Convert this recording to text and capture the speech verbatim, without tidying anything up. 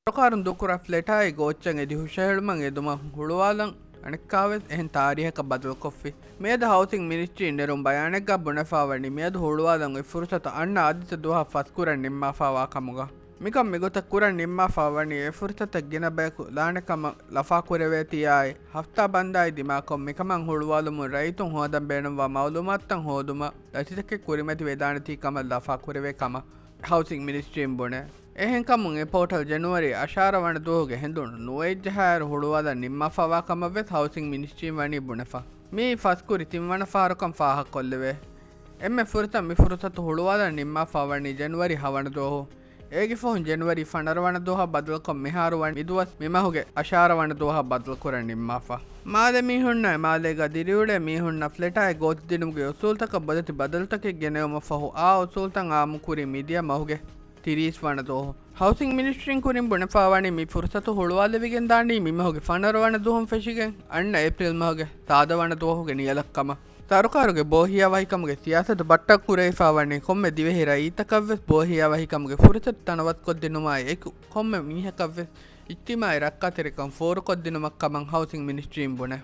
ސަރުކާރުން ދޫކުރާ ފްލެޓާއި ގޯއްޗަށް އެދި ހުށަހެޅުމަށް އެދުމަށް ހުޅުވާލަން އަނެއްކާވެސް އެހެން ތާރީހަކަށް ބަދަލުކޮށްފި. މިއަދު ހައުސިން މިނިސްޓްރީން ނެރުން ބަޔާނެއްގަ ބުނެފާވަނީ މިއަދު ހުޅުވާލަން އޮތް ފުރުސަތު އަންނަ އަދިތަ ދުވަހަށް ފަސްކުރަން ނިންމާފާވާ ކަމުގަ. މިކަން މިގޮތަށް ކުރަން ނިންމާފާ ވަނީ އެ ފުރުސަތަށް ގިނަ ބަޔަކު ލާނެކަމަށް ލަފާކުރެވޭތީއާއި، ހަފްތާ ބަންދާއި ދިމާކޮށް މިކަމަށް ހުޅުވާލުމުން ރައްޔިތުން ހޯދަން ބޭނުންވާ މައުލޫމާތުތައް ހޯދުމަށް ލަސްތަކެއް ކުރިމަތިވެދާނެތީ ކަމަށް ލަފާކުރެވޭ ކަމަށް ހައުސިން މިނިސްޓްރީން ބުނެ. އެހެންކަމުން އެ ޕޯޓަލް ޖެނުއަރީ އަށާރަ ވަނަ ދުވަހުގެ ހެނދުނު ނުވައެއްޖަހާއިރު ހުޅުވާލަން ނިންމާފާވާ ކަމަށްވެސް ހައުސިން މިނިސްޓްރީން ވަނީ ބުނެފަ. މިއީ ފަސްކުރި ތިންވަނަ ފަހަރުކަން ފާހަގަކޮށްލެވޭ. އެންމެ ފުރަތަމަ މި ފުރުސަތު ހުޅުވާލަން ނިންމާފާ ވަނީ ޖެނުއަރީ ހަވަނަ ދުވަހު. އޭގެ ފަހުން ޖެނުއަރީ ފަނަރަ ވަނަ ދުވަހަށް ބަދަލުކޮށް މިހާރު ވަނީ މިދުވަސް މިމަހުގެ އަށާރަ ވަނަ ދުވަހަށް ބަދަލުކުރަން ނިންމާފަ. މާލެ މީހުންނާއި މާލޭގަ ދިރިއުޅޭ މީހުންނަށް ފްލެޓާއި ގޯތި ދިނުމުގެ އުސޫލްތަކަށް ބޮލެތި ބަދަލުތަކެއް ގެނެވުމަށް ފަހު އާ އުސޫލްތައް އާއްމުކުރީ މިދިޔަ މަހުގެ ތިރީސް ވަނަ ދުވަހު. ހައުސިން މިނިސްޓްރީން ކުރިން ބުނެފާވަނީ މި ފުރުސަތު ހުޅުވާލެވިގެން ދާނީ މިމަހުގެ ފަނަރަ ވަނަ ދުވަހުން ފެށިގެން އަންނަ އޭޕްރީލް މަހުގެ ސާދަ ވަނަ ދުވަހުގެ ނިޔަލަށް ކަމަށް. ސަރުކާރުގެ ބޯހިޔާވަހިކަމުގެ ސިޔާސަތު ބައްޓަންކުރެވިފާވަނީ ކޮންމެ ދިވެހި ރައްޔިތަކަށްވެސް ބޯހިޔާވަހިކަމުގެ ފުރުސަތު ތަނަވަސްކޮށްދިނުމާއި އެކު ކޮންމެ މީހަކަށްވެސް އިޖްތިމާޢީ ރައްކާތެރިކަން ފޯރުކޮށްދިނުމަށް ކަމަށް ހައުސިން މިނިސްޓްރީން ބުނެ.